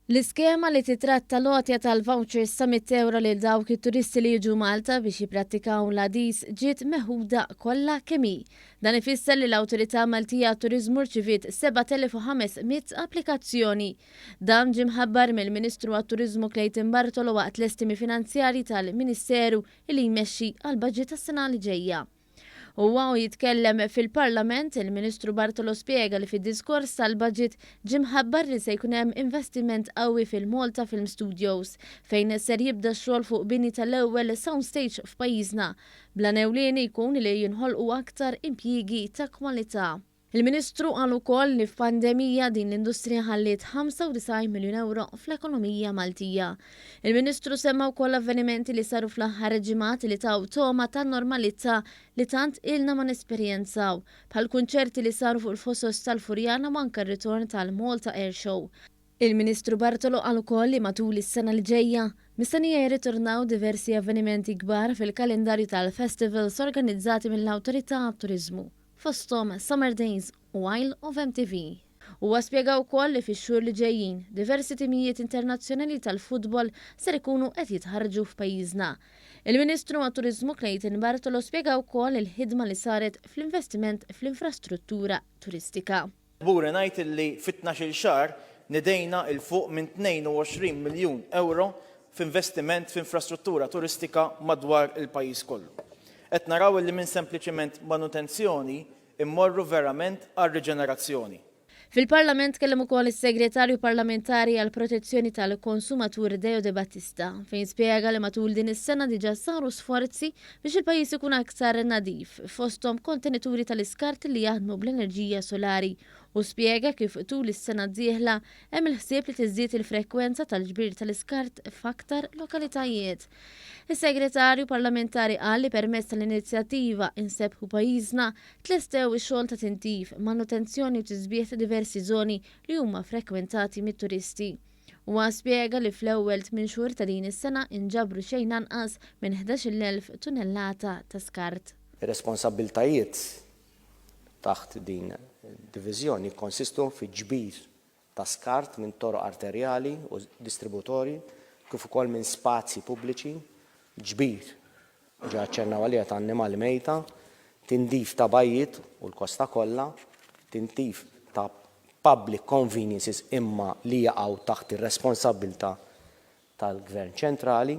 L-iskema li titratta l-għotja tal-vouchers ta' 100 ewro lil dawk it-turisti li jiġu Malta biex jipprattikaw l-għadis ġiet meħuda kollha kemm hi. Dan ifisser li l-Awtorità Maltija għat-Turiżmu rċiviet 7,500 applikazzjoni. Dan ġie mħabbar mill-Ministru għat-Turiżmu Clayton Bartolo waqt l-estimi finanzjarji tal-Ministeru li jmexxi għall-baġit tas-sena li ġejja. Huwa u jitkellem fil-Parlament, il-Ministru Bartolo spjega li fid-diskors tal-budget ġie mħabbar li se jkun hemm investiment qawwi fil-Malta Film Studios, fejn ser jibda x-xogħol fuq bini tal-ewwel soundstage f'pajjiżna, bl-għan ewlieni jkun li jinħolqu aktar impjiegi ta' kwalità. Il-Ministru qal ukoll li f'pandemija din l-industrija ħalliet 95 miljun ewro fl-ekonomija Maltija. Il-Ministru semma wkoll avvenimenti li saru fl-aħħar ġimgħat li taw togħma ta' normalità li tant ilna ma nesperjenzaw, bħal kunċerti li saru fuq il-fosos tal-Furjana u anke r-ritorn tal-Malta Air Show. Il-Ministru Bartolo qal ukoll li matul is-sena li ġejja, mistennija jirritornaw diversi avvenimenti kbar fil-kalendarju tal-festivals organizzati mill-Awtorità għat-Turiżmu, fosthom Summer Days u Isle of MTV. Huwa spjega wkoll li fix-xhur li ġejjin, diversi timijiet internazzjonali tal-futbol ser ikunu qed jitħarrġu f'pajjiżna. Il-Ministru għat-Turiżmu Clayton Bartolo spjega wkoll il-ħidma li saret fl-investiment fl-infrastruttura turistika. Kburi ngħid illi fi tnax-il xahar nidejna 'l fuq minn 22 miljun ewro f'investiment f'infrastruttura turistika madwar il-pajjiż kollu. Qed naraw illi minn sempliċiment manutenzjoni mmorru verament għar-riġenerazzjoni. Fil-Parlament tkellem ukoll is-Segretarju Parlamentari għall-Protezzjoni tal-Konsumatur Deo De Battista fejn spjega li matul din is-sena diġà saru sforzi biex il-pajjiż ikun aktar nadif, fosthom kontenituri tal-iskart li jaħdmu bl-enerġija solari u spjega kif tul is-sena d-dieħla hemm il-ħsieb li tiżdied il-frekwenza tal-ġbir tal-iskart f'aktar lokalitajiet. Is-Segretarju Parlamentari qal li permezz tal-inizjattiva Insebbħu Pajjiżna tlestew ix-xogħol ta' tindif, manutenzjoni u tisbiħ ta' diversi żoni li huma frekwentati mit-turisti. Huwa spjega li fl-ewwel tmien xhur ta' din is-sena inġabru xejn anqas minn 11,000 tunellata ta' skart. Ir-responsabbiltajiet taħt din id-diviżjoni jikkonsistu fi ġbir ta' skart minn toroq arterjali u distributorji kif ukoll minn spazji pubbliċi, ġbir, ġa aċċennaw għaliha, ta' annimali mejta, tindif ta' bajjiet u l-kosta kollha, tindif ta' public conveniences imma li jaqgħu taħt ir-responsabbiltà tal-Gvern ċentrali.